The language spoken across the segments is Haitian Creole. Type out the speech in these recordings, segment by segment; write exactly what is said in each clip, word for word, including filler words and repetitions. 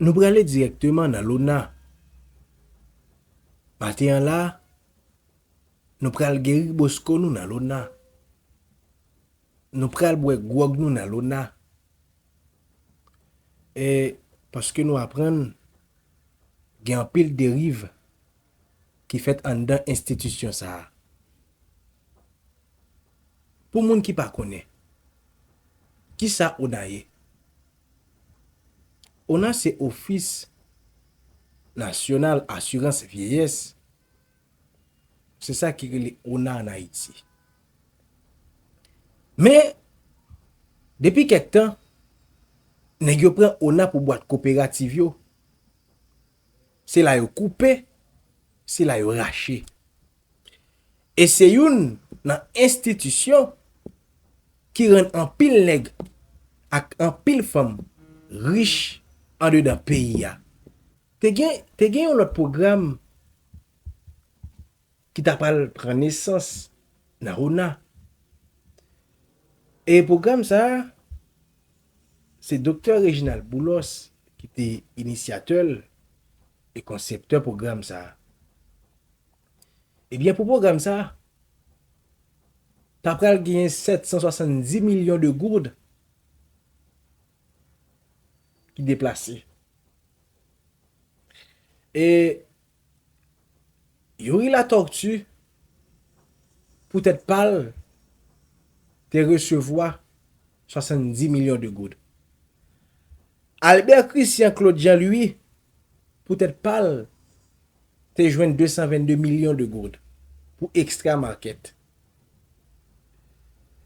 Nou prale dirèkteman nan Lona. Maten an la, nou pral geri bosko nou nan Lona. Nou pral bwè gwòg nou nan Lona. E paske nou aprann gen anpil deriv ki fèt anndan enstitisyon sa a. Pou moun ki pa konnen, kisa ona ye? Ona se Ofis Nasyonal Asirans Vyeyès. Se sa ki rele ona ann Ayiti. Men, depi kèk tan, nèg yo pran ona pou bwat koperativ yo. Se la yo koupe, se la yo rache. E se youn nan enstitisyon ki rann anpil nèg ak anpil fanm rich andedan peyi a. Te gen, te gen yon lòt pwogram ki ta pral pran nesans nan ona. E pwogram sa a, se Doktè Reginald Boulos ki te inisyatè l e konseptè pwogram sa a. Ebyen, pou pwogram sa a, ta pral genyen sèt san swasanndis milyon de goud ki deplase. E Youri Latortue, poutèt pa l, te resevwa swasanndis milyon de goud. Albert Christian Claude Jean Louis, poutèt pa l, te jwenn de san vennde milyon de goud pou Extra Market.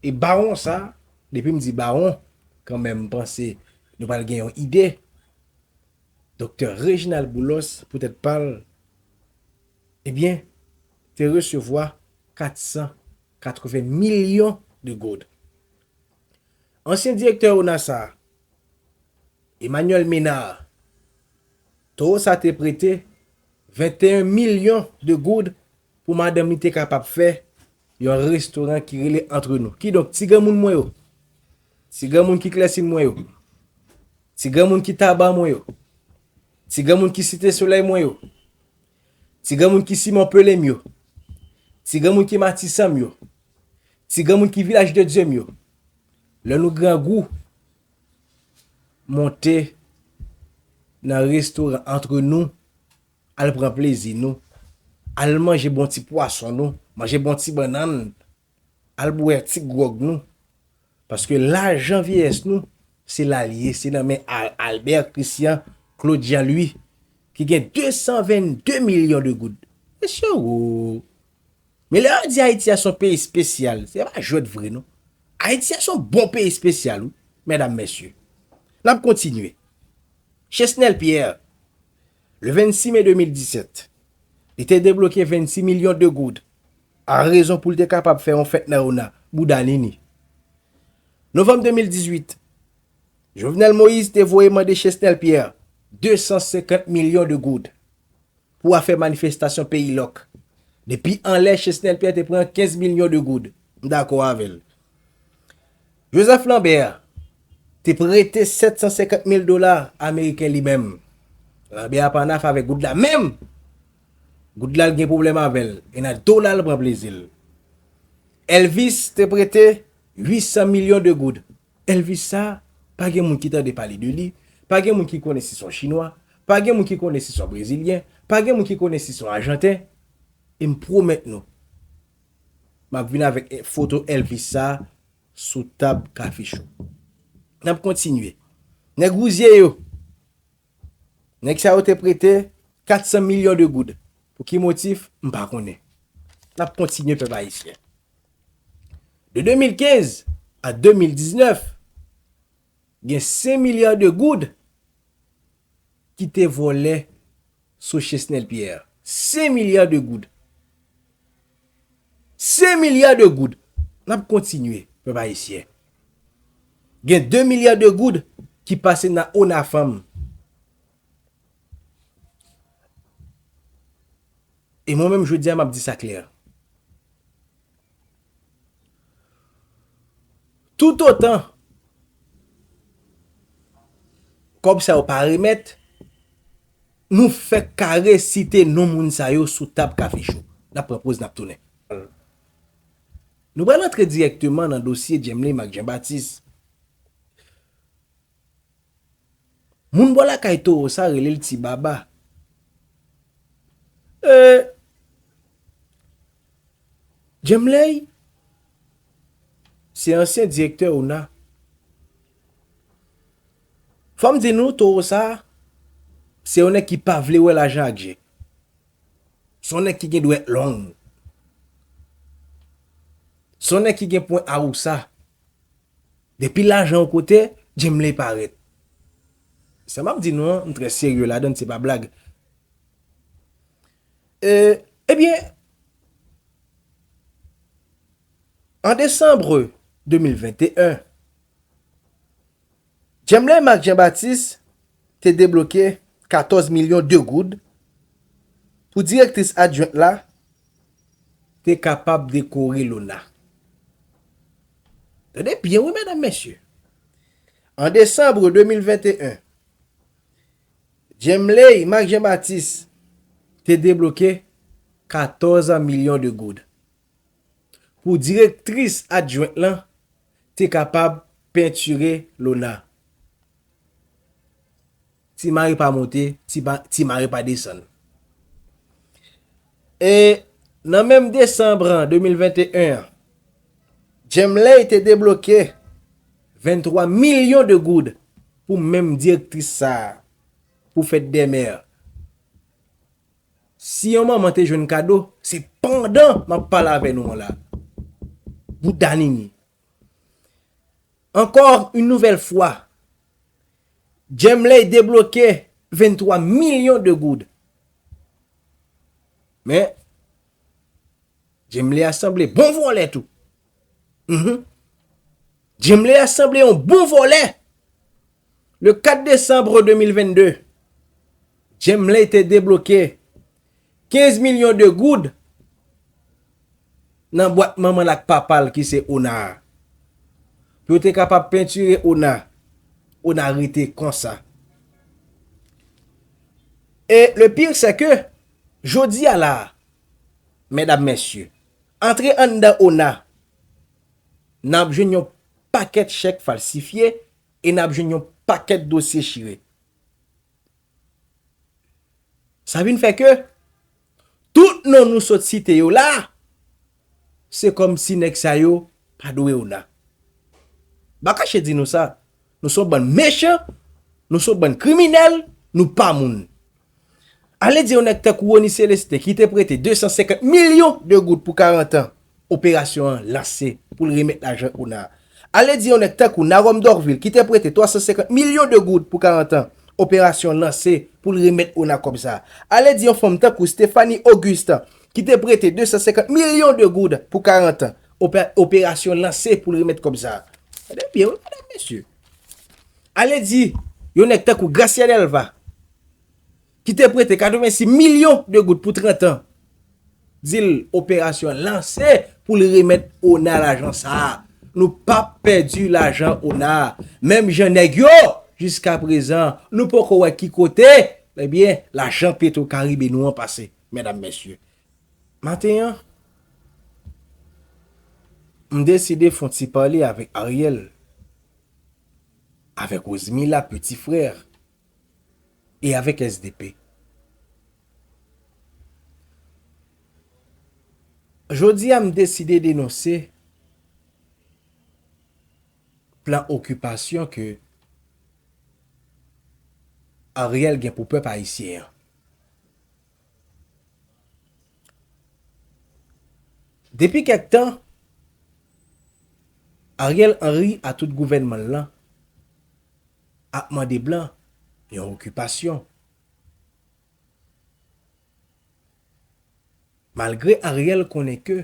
E bawon sa, depi m di bawon, kanmenm m panse nou pral gen yon ide. Doktè Reginald Boulos, poutèt pa l, ebyen, te resevwa kat san katreven milyon de goud. Ansyen direktè ona sa, Emmanuel Ménard, towo sa te prete venteyen milyon de goud pou madanm li te kapab fè yon restoran ki rele Entre Nous. Kidonk, ti granmoun mwen yo, ti granmoun ki Klèsin mwen yo, ti granmoun ki Taba mwen yo, ti granmoun ki Site Solèy mwen yo, ti granmoun ki Simon Pele m yo, ti granmoun ki Matisan m yo, ti granmoun ki Vilaj de Dye m yo, lè nou grangou, monte nan restoran Entre Nous, al pran plezi nou, al manje bon ti pwason nou, manje bon ti bannann, al bwè ti gwòg nou. Paske lajan vyeyès nou, se la l ye, se nan men Al-, Albert Christian Claude Jean Louis, ki gen de san vennde milyon de goud. Mesye, wo! Men lè yo di Ayiti a se yon peyi espesyal, se pa jwèt vre non. Ayiti a se yon bon peyi espesyal, wi, medam, mesye. N ap kontinye. Chesnel Pierre, le vennsis me de mil disèt, li te debloke vennsis milyon de goud, an rezon pou l te kapab fè yon fèt nan ona, bouda Nini. Novanm de mil dizuit, Jovenel Moïse te voye mande Chesnel Pierre de san senkant milyon de goud pou afè manifestasyon peyi lòk. Depi anlè, Chesnel Pierre te pran kenz milyon de goud. M dakò avè l. Joseph Lambert te prete sèt san senkant mil dola ameriken li menm. Lambert pa nan afè avèk goud la menm. Goud la, l gen pwoblèm avè l. E nan dola l pran plezi l. Elvis te prete uit san milyon de goud. Elvis sa, pa gen moun ki tande pale de li, pa gen moun ki konnen si se yon chinwa, pa gen moun ki konnen si se yon brezilyen, pa gen moun ki konnen si se yon ajanten. E m pwomèt nou, m ap vin avèk foto Elvis sa sou tab Kafe Cho. N ap kontinye. Nèg Wouzye yo, nèg sa yo te prete kat san milyon de goud. Pou ki motif? M pa konnen. N ap kontinye, pèp ayisyen. De de mil kenz a de mil diznèf, gen senk milya de goud ki te vòlè sou Chesnel Pierre. Senk milya de goud. Senk milya de goud. N ap kontinye, pèp ayisyen. Gen de milya de goud ki pase nan ona fanm. E mwen menm, jodi a, m ap di sa klè. Toutotan kòb sa yo pa remèt, nou fèk kare site non moun sa yo sou tab Kafe Cho. N ap pran poz, n ap tounen. Nou pral antre dirèkteman nan dosye Djemley Marc Jean Baptiste. Moun bò lakay Towo sa rele l Ti Baba. E, Djemley se ansyen direktè ona. Fò m di nou, Towo sa, se yon nèg ki pa vle wè lajan ak je. Se yon nèg ki gen dwèt long. Se yon nèg ki gen pwen awousa. Depi lajan yon kote, Djemley parèt. Sa m ap di nou an, m trè serye ladan l, se pa blag. E, ebyen, an desanm de mil venteyen, Djemley Marc Jean Baptiste te debloke katòz milyon de goud pou direktris adjwent la te kapab dekore lona. Tande byen wi, medam, mesye. An desanm de mil venteyen, Djemley Marc Jean Baptiste te debloke katòz milyon de goud pou direktris adjwent lan te kapab pentire lona. Ti mari pa monte, ti, pa, ti mari pa desann. E nan menm desanm de mil venteyen an, Djemley te debloke venntwa milyon de goud pou menm direktris sa a, pou fèt dè mè. Si yon manman te jwenn kado, se pandan m ap pale avè nou an la. Bouda Nini. Encore une nouvelle fois, Djemley debloke venntwa milyon de goud. Men, Djemley a sanble bon vòlè tou. Mhm. Djemley a sanble yon bon vòlè. Le kat desanm de mil vennde, Djemley te debloke kenz milyon de goud nan bwat manman l ak papa l ki se ona a. Pou yo te kapab pentire ona, ona rete konsa. E le pire, c'est que, jodi a la, medam, mesye, antre anndan ona, n ap jwenn yon pakèt chèk falsifye e n ap jwenn yon pakèt dosye chire. Sa vin fè ke tout non nou sot site yo la, se kòmsi nèg sa yo pa dwe ona. M pa kache di nou sa. Nou se yon bann mechan, nou se yon bann kriminèl, nou pa moun. Ale di yon nèg tankou Rony Célestin ki te prete de san senkant milyon de goud pou karant an, operasyon an lanse pou l remèt lajan ona a. Ale di yon nèg tankou Narome Dorvil ki te prete twa san senkant milyon de goud pou karant an, operasyon lanse pou l remèt ona kòb sa a. Ale di yon fanm tankou Stéphanie Auguste ki te prete de san senkant milyon de goud pou karant an, opè-, operasyon lanse pou l remèt kòb sa a. Tande byen wi, medam, mesye. Ale di yon nèg tankou Gracia Delva ki te prete katrevensis milyon de goud pou trant an, di l operasyon lanse pou l remèt ona lajan sa a. Nou p ap pèdi lajan ona a. Menm jan nèg yo, jiska prezan, nou poko wè ki kote, ebyen, lajan Petro Caribe nou an pase, medam, mesye. Maten an, m deside fè yon ti pale avèk Ariel, avèk Rosemila, peti frè, e avèk S D P. Jodi a, m deside denonse plan okipasyon ke Ariel gen pou pèp ayisyen an. Depi kèk tan, Ariel Henry a tout gouvènman l lan ap mande blan yon okipasyon. Malgre Ariel konnen ke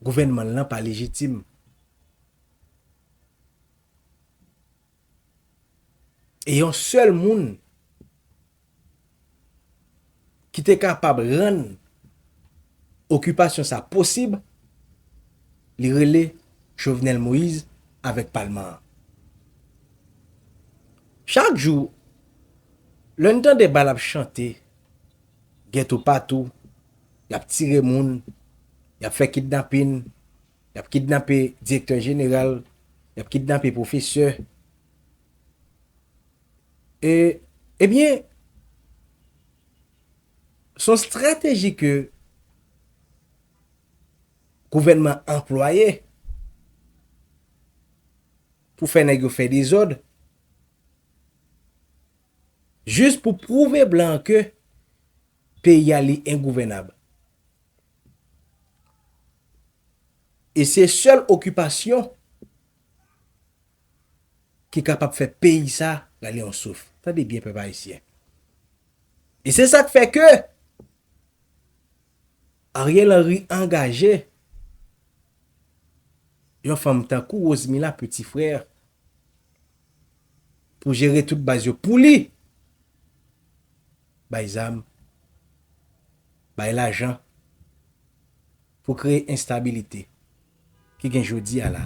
gouvènman l lan pa lejitim. E yon sèl moun ki te kapab rann okipasyon sa posib, li rele Jovenel Moïse avèk palman an. Chak jou, Lè n tande bal ap chante, gè toupatou, y ap tire moun, y ap fè kidnapin, y ap kidnape direktè jeneral, y ap kidnape pwofesè. E, ebyen, se yon estrateji ke gouvènman an anplwaye pou fè nèg yo fè dezòd, jis pou pwouve blan an ke peyi a li engouvènab. E se sèl okipasyon ki kapab fè peyi sa rale yon souf. Tande byen, pèp ayisyen. E se sa k fè ke Ariel Henry angaje yon fanm tankou Rosemila Petit Frère pou jere tout baz yo pou li. Bay zam, bay lajan, pou kreye enstabilite ki gen jodi a la.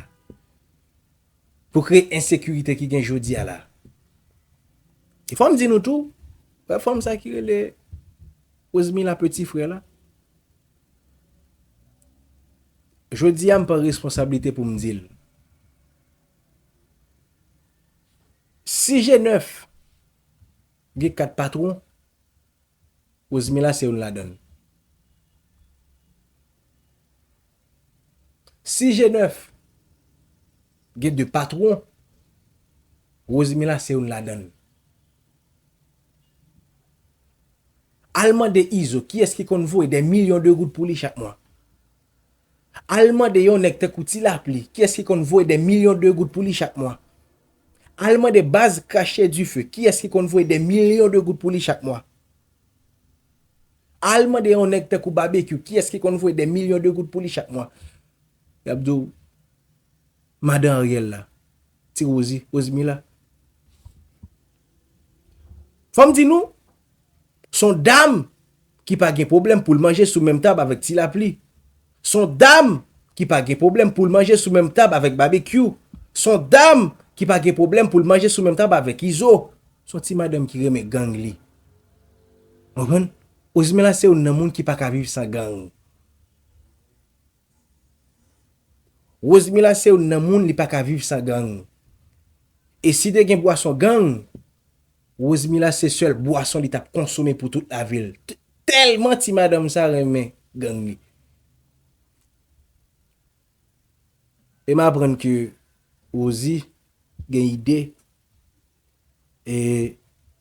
Pou kreye ensekirite ki gen jodi a la. E fò m di nou tou, wè fanm sa ki rele Rosemila Petit Frère la. Jodi a, m pran responsablite pou m di l. Si G nèf gen kat patwon, Rosemila se youn ladan l. Si G nèf gen de patwon, Rosemila se youn ladan l. Al mande Izo kiyès ki konn voye dè milyon de goud pou li chak mwa. Al mande yon nèg tankou Ti Lapli kiyès ki konn voye dè milyon de goud pou li chak mwa. Al mande baz Crache Dife kiyès ki konn voye dè milyon de goud pou li chak mwa. Al mande yon nèg tankou Babekyou kiyès ki konn voye dè milyon de goud pou li chak mwa. Y ap di w, madan Ariel la, Ti Rozi, Rosemila. Fò m di nou, s on dam ki pa gen pwoblèm pou l manje sou menm tab avèk Ti Lapli. S on dam ki pa gen pwoblèm pou l manje sou menm tab avèk Babekyou. S on dam ki pa gen pwoblèm pou l manje sou menm tab avèk Izo. S on ti madanm ki renmen gang li. Konprann? Rosemila se youn nan moun ki pa ka viv san gang. Rosemila se youn nan moun li pa ka viv san gang. E si te gen bwason gang, Rosemila se sèl bwason li t ap konsome pou tout lavi l. T-, tèlman ti madanm sa renmen gang li. E m aprann ke Rozi gen ide e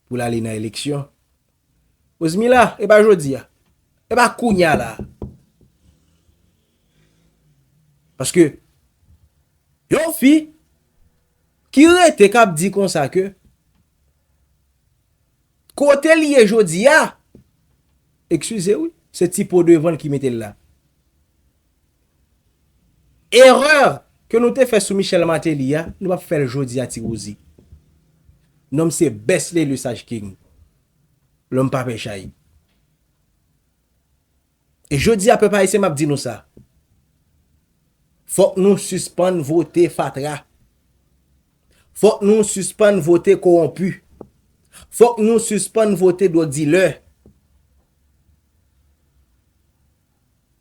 pou l ale nan eleksyon. Rosemila, e pa jodi a. E pa kounye a la. Paske yon fi ki rete k ap di konsa ke kote l ye jodi a, eskize wi, se ti po devan l ki mete l la. Erè ke nou te fè sou Michel Martelly a, nou p ap fè l jodi a, Ti Rozi. Nonm se best le sage king. Lòm pa pè chay. E jodi a, pèp ayisyen, m ap di nou sa. Fòk nou sispann vote fatra. Fòk nou sispann vote kowonpi. Fòk nou sispann vote dwòg dilè.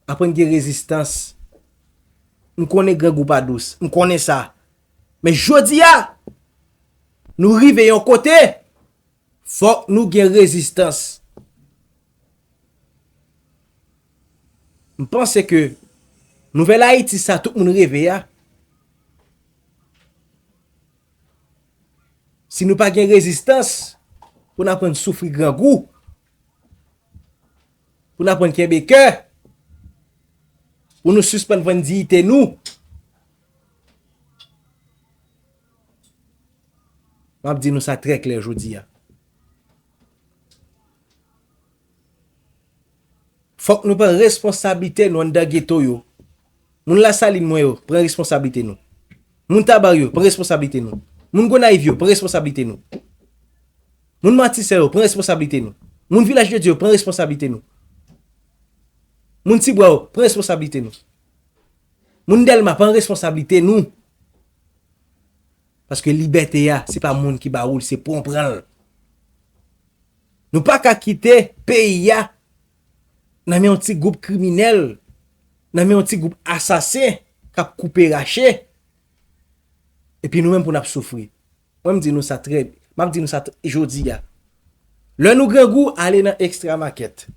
Aprann gen rezistans. M konnen grangou pa dous. M konnen sa. Men jodi a, nou rive yon kote, fòk nou gen rezistans. M panse ke nouvèl Ayiti sa tout moun reve a, si nou pa gen rezistans, pou n aprann soufri grangou, pou n aprann kenbe kè, pou nou sispann vann diyite nou. M ap di nou sa trè klè jodi a. Fòk nou pran responsablite nou anndan geto yo. Moun Lasalin mwen yo, pran responsablite nou. Moun Tabar yo, pran responsablite nou. Moun Gonayiv yo, pran responsablite nou. Moun Matisan yo, pran responsablite nou. Moun Vilaj de Dye yo, pran responsablite nou. Moun Tibwa yo, pran responsablite nou. Moun Dèlma, pran responsablite nou. Paske libète a, se pa moun ki ba ou l, se pou w pran l. Nou pa ka kite peyi a nan men yon ti gwoup kriminèl, nan men yon ti gwoup asasen k ap koupe rache, epi nou menm pou n ap soufri. Mwen, m di nou sa trè, m ap di nou sa t-, jodi a. Lè nou grangou, ale nan Extra Market.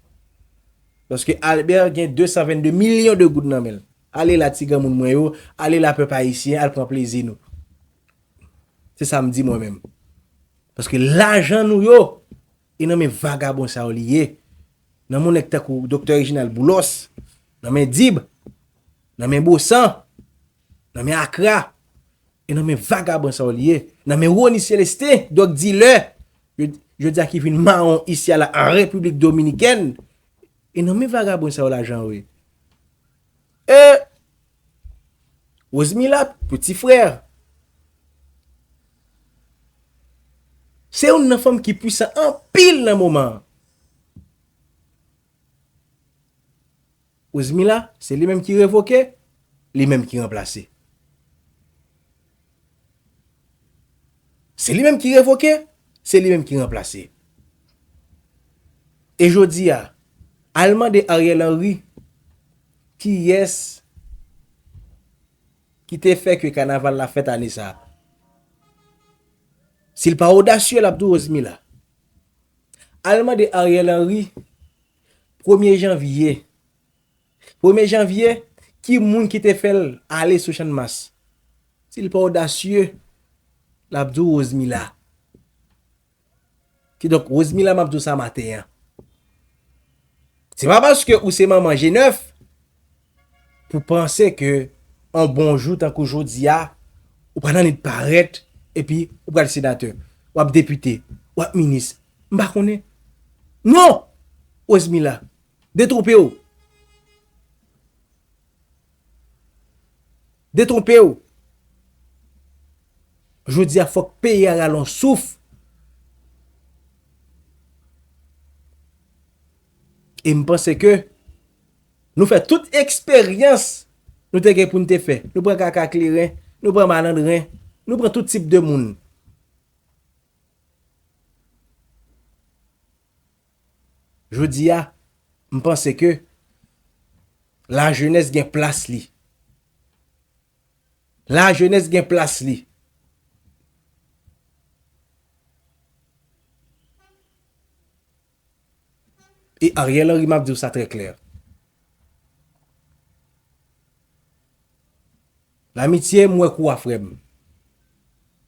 Paske Albert gen de san vennde milyon de goud nan men l. Ale la, ti granmoun mwen yo, ale la, pèp ayisyen, al pran plezi nou. Se sa m di mwen menm. Paske lajan nou yo, e nan men vagabon sa yo li ye. Nan men nèg tankou Doktè Reginald Boulos, nan men Dib, nan men Bosan, nan men Akra, e nan men vagabon sa yo li ye. Nan men Rony Celestin, dwòg dilè, yo, yo di a ki vin mawon isi a la an Repiblik Dominikèn, e nan men vagabon sa yo lajan yo ye. E Rosemila, peti frè, se youn nan fanm ki pwisan anpil nan moman an. Rosemila, se li menm ki revoke, li menm ki ranplase. Se li menm ki revoke, se li menm ki ranplase. E jodi a, al mande Ariel Henry kiyès ki te fè ke kanaval la fèt ane sa a. Si l pa odasye, l ap di w Rosemila. Al mande Ariel Henry, premye janvye. Premye janvye, ki moun ki te fè l ale sou Channmas? Si l pa odasye, l ap di w Rosemila. Kidonk, Rosemila, m ap di w sa maten an. Se pa paske ou se manman G nèf pou panse ke yon bon jou tankou jodi a, ou pral annik parèt, epi ou pral senatè, w ap depite, w ap minis. M pa konnen. Non! Rosemila, detwonpe w. Detwonpe w. Jodi a, fòk peyi a rale yon souf. E m panse ke nou fè tout eksperyans nou te gen pou n te fè. Nou pran kaka kleren, nou pran malandren, nou pran tout tip de moun. Jodi a, m panse ke lajenès gen plas li. Lajenès gen plas li. E Ariel Henry, m ap di w sa trè klè. Lamitye, m wè kou a, frè m.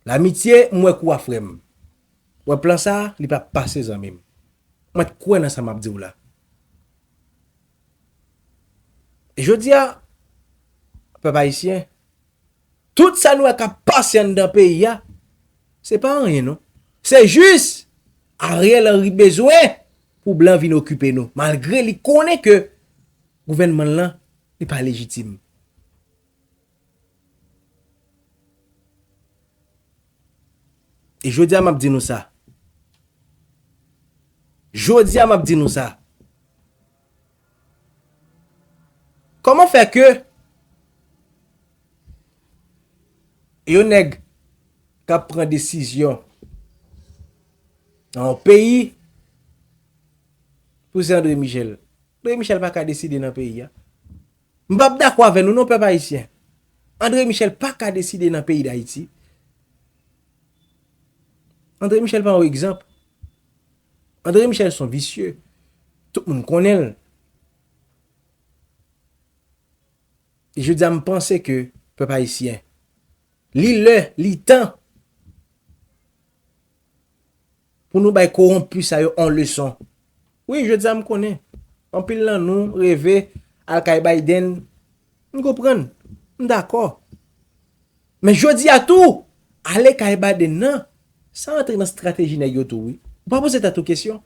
Lamitye, m wè kou a, frè m. Wè plan sa a, li p ap pase, zanmi m. Mwen t kwè nan sa m ap di w la. E jodi a, pèp ayisyen, tout sa nou wè k ap pase anndan peyi a, se pa anyen non. Se jis Ariel Henry bezwen pou blan vin okipe nou, malgre li konnen ke gouvènman l lan, li pa lejitim. E jodi a, m ap di nou sa. Jodi a, m ap di nou sa. Kòman fè ke yon nèg k ap pran desizyon nan yon peyi pou se André Michel? André Michel pa ka deside nan peyi a. M p ap dakò avè nou non, pèp ayisyen. André Michel pa ka deside nan peyi Dayiti. André Michel pa yon egzanp. André Michel se yon visye. Tout moun konnen l. E jodi a, m panse ke, pèp ayisyen, li lè, li tan pou nou bay kowonpi sa yo yon leson. Wi, jodi a m konnen anpil nan nou reve al kay Biden. M konprann. M dakò. Men jodi a tou, ale kay Biden nan, sa antre nan estrateji nèg yo tou, wi. Ou pa poze tèt ou kesyon.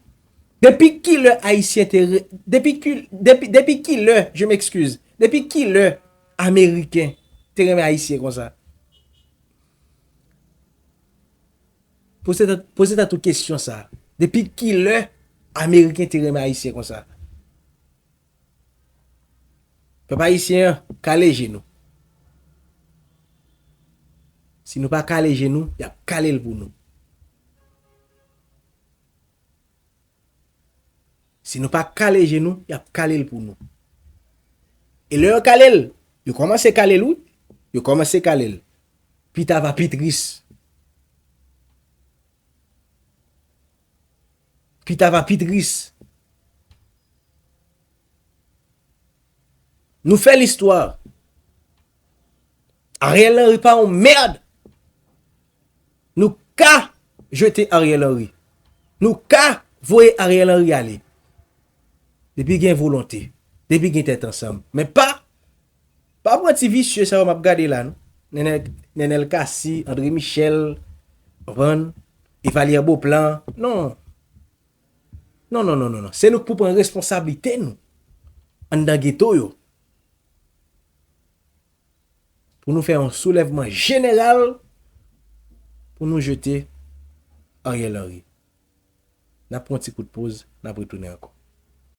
Depi kilè Ayisyen te re-, depi ki, depi, depi kilè, je m'excuse, depi kilè Ameriken te renmen Ayisyen konsa? Poze tèt, poze tèt ou kesyon sa. Depi kilè Ameriken te renmen Ayisyen konsa? Pèp ayisyen an, kale je nou. Si nou pa kale je nou, y ap kale l pou nou. Si nou pa kale je nou, y ap kale l pou nou. E lè yo kale l, yo kòmanse kale l, wi. Yo kòmanse kale l. Pita va pi tris. Pita va pi tris. Nou fè listwa. Ariel Henry pa yon mèd. Nou ka jete Ariel Henry. Nou ka voye Ariel Henry ale. Depi gen volonte. Depi gen tèt ansanm. Men pa, pa pran ti visye sa yo m ap gade la, non. Nenel, Nenel Cassy, André Michel, konprann? Evalière Beauplan. Non. Non, non, non, non, non. Se nou k pou pran responsablite nou anndan geto yo. Pou nou fè yon soulèvman jeneral pou nou jete Ariel Henry. N ap pran yon ti kout poz, n ap retounen ankò.